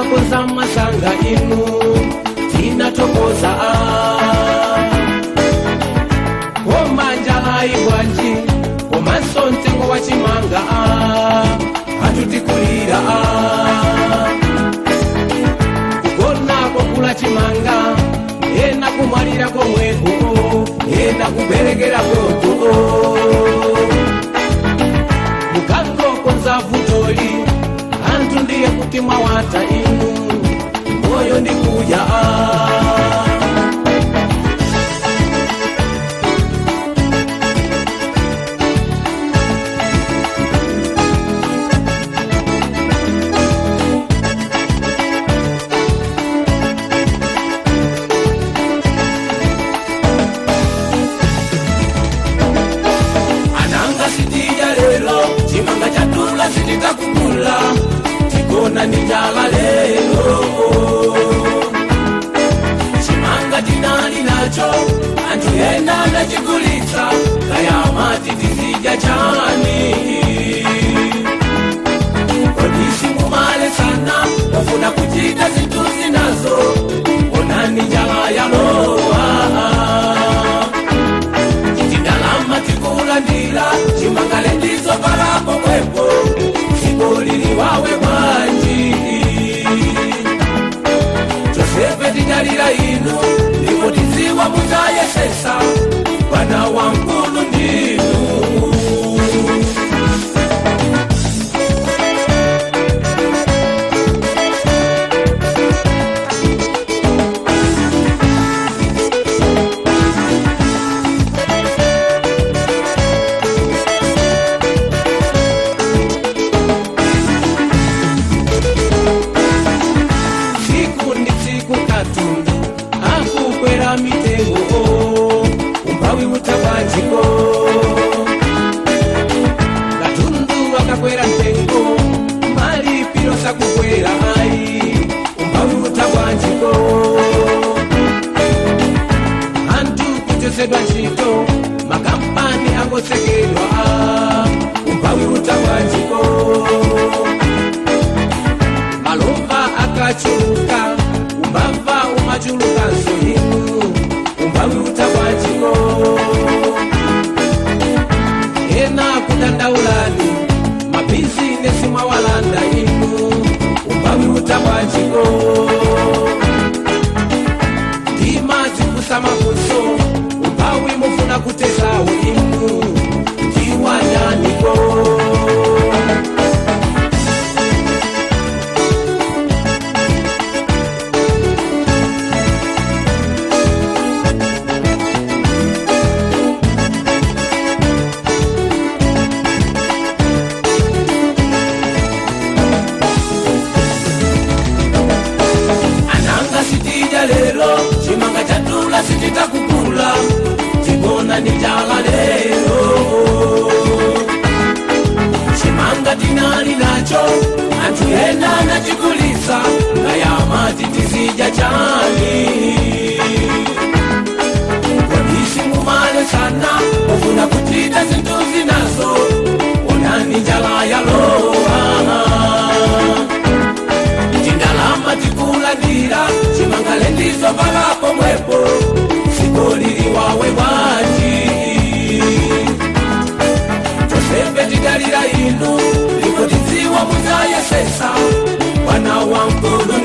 Munakonza masanga inu, tinatokoza. Koma njala ibwanji, komanso mtengo wa chimanga, atutikulira. Kugona kokula chimanga, ena kumwalira komweko, ena kuberekera koko. Mukangokonza vutoli, anthu ndiye kuti mwawata inu, moyo ndikuya. Ananga sitija lero, chimanga chatula sitikakukula, tigona ni njala lero. Chimanga tinali nacho, anthu ena anachigulitsa, kayamati tizidya chani? Kodi mumale sana, mufuna kuchita zinthu zinazo, onani njala yalowa. Tindalama tikulandira, chimangale ndizo palapo kwepo, sikoliliwawe bwanji? Josefe tidalira inu, ndipo tiziwa muzayesesa, bwana wamkulu ndinu. Tsiku ndi tsiku katundu akukwera mitengo, umphawi utabwanjiko? Katundu akakwera mtengo, malipiro sakukwera ayi, umphawi utabwanjiko? Anthu kuchosedwa ntchito, makampani angotsekedwa, umphawi utabwanjiko? Malova akachuluka, umbava umachulukanso inu, umphawi utabwanjiko? Ena kudandaulani, mabizinesi mwawalanda inu, umphawi utabwanjiko? Ndima zikusa mafunso, umphawi mufuna kutesawo inu, ndiwandaniko? Ananga sitija lero, chimanga chatula sititakukula, tigona ni njala lero. Chimanga tinali nacho, anthu ena anachigulitsa, ngayamati tizidya chani? Kodi mumale sana, mufuna kuchita zinthu zinazo, onani njala yalowa. Tindalama tikulandira, chimangale ndizo palapo mwepo, sikoliliwawe bwanji? Josefe tidalira inu, ndipo tidziwa muzayesesa, bwana wamkulu.